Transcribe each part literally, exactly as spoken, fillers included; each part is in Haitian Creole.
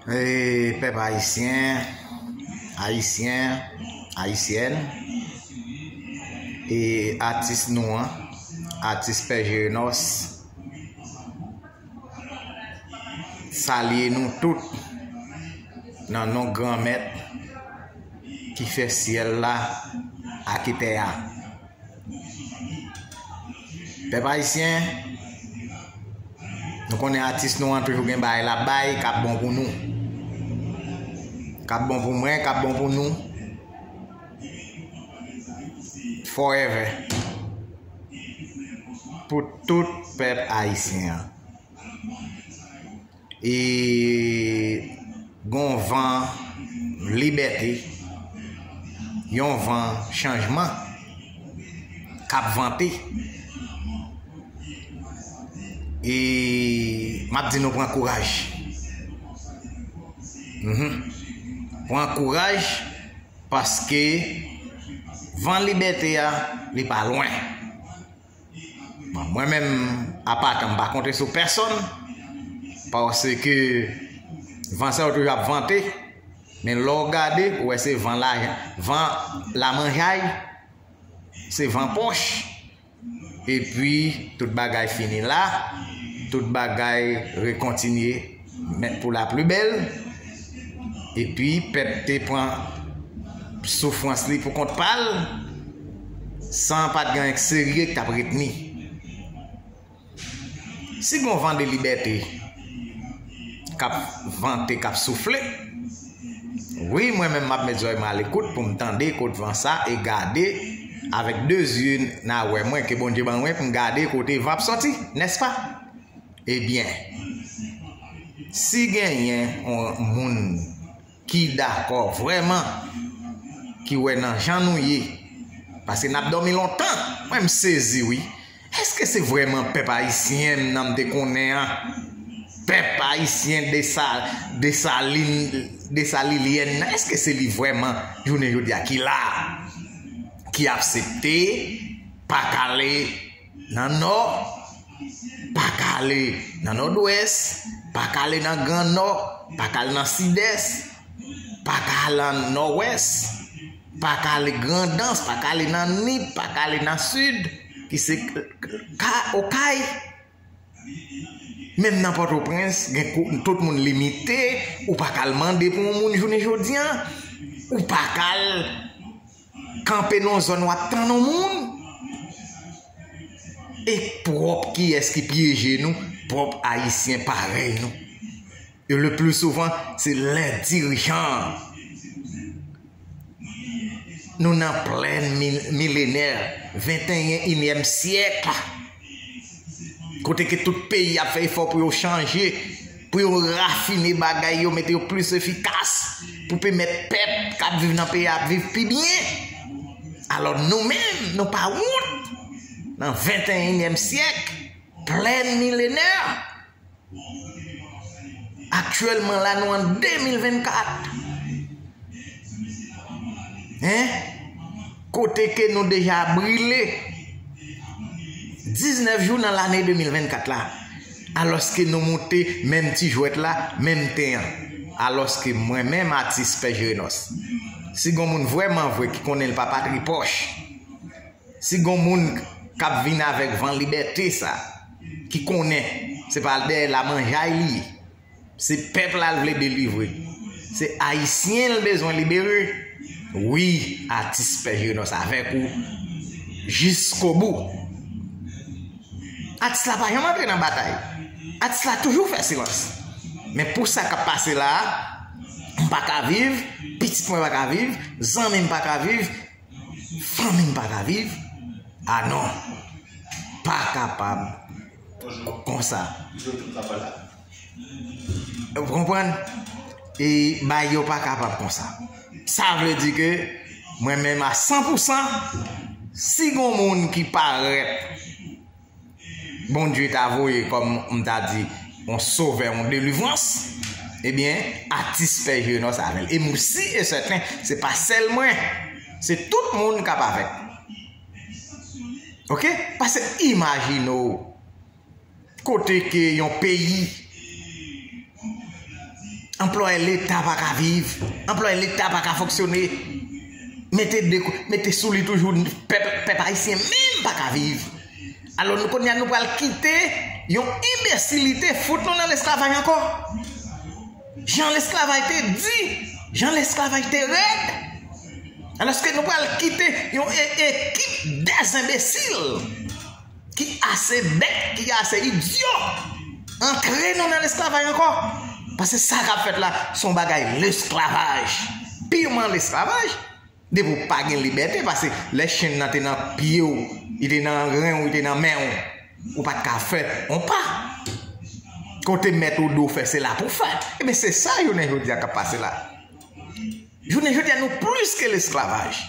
E pèp ayisyen, ayisyen, ayisyèn, e atis nou an, atis Pè Jerenòs, salye nou tout nan non Granmèt ki fè syèl la ak tè a. Pèp ayisyen, nou konnen atis nou an toujou gen bagay l ap bay k ap bon pou nou. K ap bon pou mwen, k ap bon pou nou. Forever. Pou tout pèp ayisyen an. E gon van libète, yon van chanjman k ap vante. E m ap di nou pran kouraj. Mhm. Pran kouraj, paske van libète a, li pa lwen. Bon, mwen menm, apatan, m pa konte sou pèsonn, paske van sa yo toujou ap vante, men lè w gade, ou wè se van la, van lamanjay, se van pòch, epi tout bagay fini la, tout bagay rekontinye. Mèt pou la pli bèl, epi pèp te pran soufrans li pou kont pa l, san pa t gen anyen k serye k t ap retni. Si gon van de libète k ap vante, k ap soufle, wi, mwen menm m ap met zòrèy mwen alekout pou m tande kot van sa e gade avèk de zye nawè mwen ke Bondye ban mwen pou m gade kote van ap sòti, nèspa? Ebyen, si genyen yon moun ki dakò vrèman, ki wè nan jan nou ye, paske n ap dòmi lontan, mwen m sezi wi. Èske se vrèman pèp ayisyen m nan m te konnen an? Pèp ayisyen Desa-, Desalin, Desalilyèn nan, èske se li vrèman jounen jodi a ki la, ki aksepte pa k ale nan Nò, pa k ale nan Nòdwès, pa k ale nan Gran Nò, pa k ale nan Sidès, pa k ale nan Nòwès, pa k ale Grandans, pa k ale nan Nip, pa k ale nan Sid, ki se ka Okay. Menm nan Pòtoprens, gen kou-, tout moun limite, ou pa k al mande pou yon moun jounen jodi a, ou pa k al kanpe nan yon zòn w ap tann yon moun. E pwòp kiyès ki pyeje nou? Pwòp ayisyen parèy nou. E le pli souvan, se lè dirijan. Nou nan plèn mil-, milenè, venteyen inyèm syèk. Kote ke tout peyi ap fè efò pou yo chanje, pou yo rafine bagay yo, mete yo plis efikas, pou pèmèt pèp k ap viv nan peyi a ap viv pi byen. Alò nou menm, nou pa wont nan venteyenyèm syèk, plèn milenè. Aktyèlman la, nou an de mil vennkat. Hein? Kote ke nou deja brile diznèf jou nan lane de mil vennkat la. Alòske nou moute menm ti jwèt la, menm ten an. Alòske mwen menm, atis Pè Jerenòs, si gon moun vrèman vre ki konnen l pa patri pòch, si gon moun k ap vin avèk van libète sa, ki konnen se pa dèyè lamanjay li ye, se pèp la l vle delivre, se ayisyen l bezwen libere, wi, atis Pè Jerenòs avèk ou jiskobou. Atis la pa janm antre nan batay. Atis la toujou fè silans. Men pou sa k ap pase la a, m pa ka viv, pitit mwen pa ka viv, zanmi m pa ka viv, fanmi m pa ka viv. Ah non. Pa kapab konsa. Ou konprann? E bay yo pa kapab konsa. Sa vle di ke mwen menm a san pou san, si gon moun ki parèt Bondye ta voye kòm, m ta di, yon sovè, yon delivrans, ebyen, atis Pè Jerenòs avè l. E m si e sèten, se pa sèl mwen, se tout moun k ap avèk. Oke? Paske imajine w, kote ke yon peyi Anplwaye Leta pa ka viv. Anplwaye Leta pa ka fonksyone. Mete de, mete sou li toujou, pèp, pèp ayisyen menm pa ka viv. Alò, nou, kounye a, nou pral kite yon enbesilite fout nou nan lesklavaj ankò. Jan lesklavaj te di, jan lesklavaj te rèd. Alòske nou pral kite yon e-, ekip dèzenbesil ki ase bèt, ki ase idyo, antre nou nan lesklavaj ankò. Paske sa k ap fèt la, se yon bagay lesklavaj. Piman lesklavaj. Depi w pa gen libète, paske lè chenn nan te nan pye w, li te nan ren w, li te nan men w, ou pa t ka fè yon pa. Kote mèt ou di w fè, se la pou w fè. Ebyen, se sa jounen jodi a k ap pase la. Jounen jodi a, nou plis ke lesklavaj.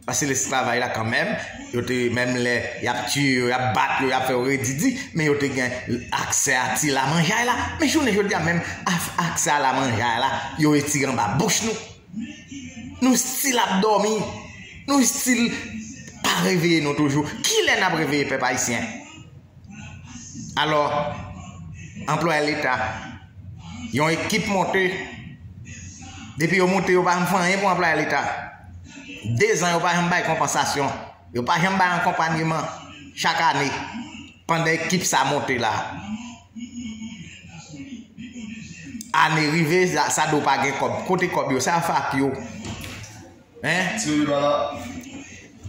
Paske lesklavaj la, kanmenm, yo te, menm lè y ap tiye yo, y ap bat yo, y ap fè yo redidi, men yo te gen aksè a ti lamanjay la. Men jounen jodi a, menm af-, aksè a lamanjay la, yo retire anba bouch nou. Nou still ap dòmi. Nou still pa reveye nou toujou. Kilè n ap reveye pèp ayisyen? Alò, anplwaye Leta, yon ekip monte. Depi yo monte, yo pa janm fè anyen pou anplwaye Leta. Dezan, yo pa janm bay konpansasyon. Yo pa janm bay akonpanyeman chak ane pandan ekip sa monte la. Ane rive, sa, sa di w pa gen kòb. Kote kòb yo? Sa yo fè ak yo? Hein? Tire yo la.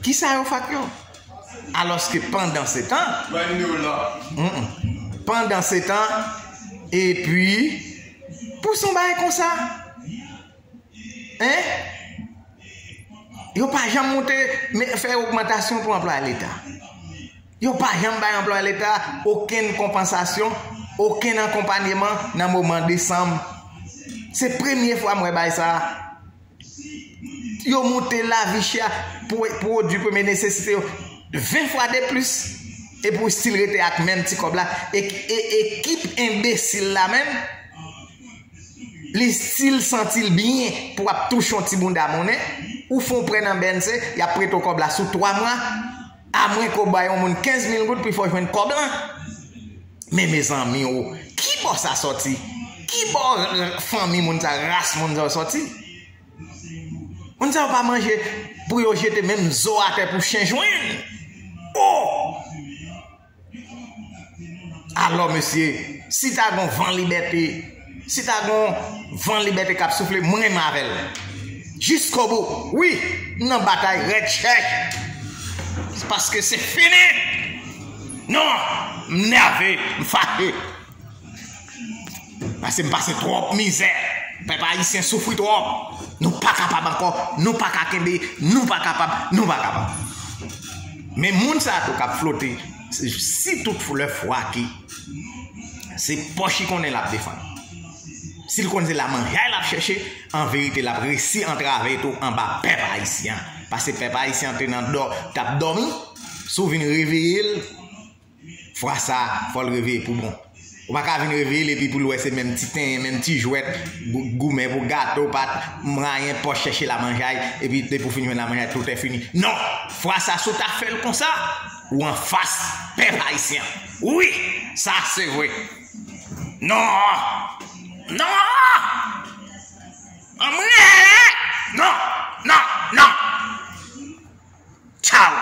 Kisa yo fè ak yo? Alòske pandansetan, Bay nimewo la. Mm-mm. Pandansetan, epi, pou se yon bagay konsa, hein? Yo pa janm monte, men fè ogmantasyon pou anplwaye Leta. Yo pa janm bay anplwaye Leta okenn konpansasyon, okenn akonpanyeman nan moman desanm. Se premye fwa m wè bagay sa a. Yo monte lavi chè, pwo-, pwodui premye nesesite yo ven fwa de plis. Epi w still rete ak menm ti kòb la. E, e, ekip enbesil la menm, li still santi l byen pou ap touche yon ti bounda monnen. Ou fè yon prè nan B N C, y ap prete w kòb la sou twa mwa. Amwen ke w bay yon moun kenz mil goud pou l fè w jwenn kòb lan. Men mezanmi o, ki bò sa sòti? Ki bò, euh, fanmi moun sa, ras moun sa sòti? Moun sa yo pa manje pou yo jete menm zo atè pou chen jwenn. O! Alò, mesye, si ta gon van libète, si ta gon van libète k ap soufle, mwen renmen avè l. Jiskobou. Wi, m nan batay rèd chèch. Paske se fini. Non, m nève, m fache. Paske m pase twòp mizè. Pèp ayisyen soufri twòp. Nou pa kapab ankò. Nou pa ka kenbe. Nou pa kapab. Nou pa kapab. Men moun sa a tou k ap flote, si tout lè fwa ke se pòch li konnen l ap defann. Si l konn se lamanjay l ap chèche, an verite, l ap resi antrave tou anba pèp ayisyen an. Paske pèp ayisyen an te nan dò, t ap dòmi, si w vin reveye l, fwa sa a, fò l reveye pou bon. Ou pa ka vin reveye l epi pou l wè se menm ti tenyen, menm ti jwèt, gou-, goumen pou gato, pat, mwayen pòch chèche lamanjay, epi depi w fin jwenn lamanjay, tout è fini. Non! Fwa sa, si w ta fè l konsa, ou anfas pèp ayisyen. Wi, sa se vre. Non! Non! Anmwey! Non! Non! Non! Tchaw!